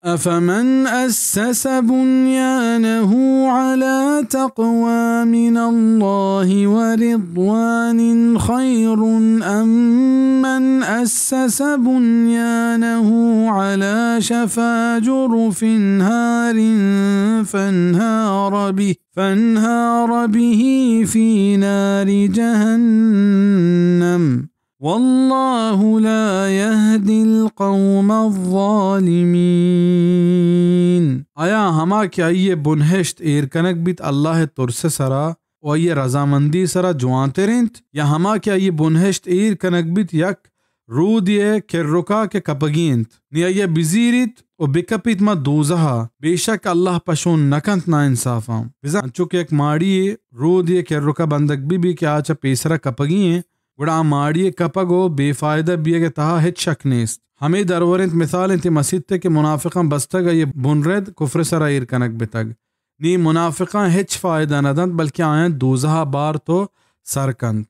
أفمن أسس بنيانه على تقوى من الله ورضوان خير أم من أسس بنيانه على شفا جرف هار فانهار به، فانهار به في نار جهنم، والله لا يهدي القوم الظالمين۔ آیا ہما کہ آئی ءِ بنہشت ایر کنگ بیت اللہ ءِ ترس ءِ سرا و آئی ءِ رضامندی ءِ سرا جوانتر انت، یا ہما کہ آئی ءِ بنہشت ایر کنگ بیت یک رودے ءِ کرکا کہ کپگی انت؟ نی آئی ءَ بزیریت و بکپیت ماں دوزہ ءَ، بے شک اللہ پشون نہ کنت ناانصافاں۔ بزاں انچو کہ یک ماڑی یے رودے ءِ کرکا بندگ بہ بی کہ آ چہ پیسرا کپگی انت، گڑا آ ماڑی ءِ کپگ و بے فائدہ بیگ ءِ تہا ہچ شک نیست۔ ہمے درور انت، مثال انت اے مسیت ءِ کہ منافقاں بستگ، آئی ءِ بنرد کفر ءِ سرا ایر کنگ بتگ۔ نی منافقاں ہچ فائدہ نہ دنت، بلکہ آیاں دوزہ ءَ بارت و سر کنت۔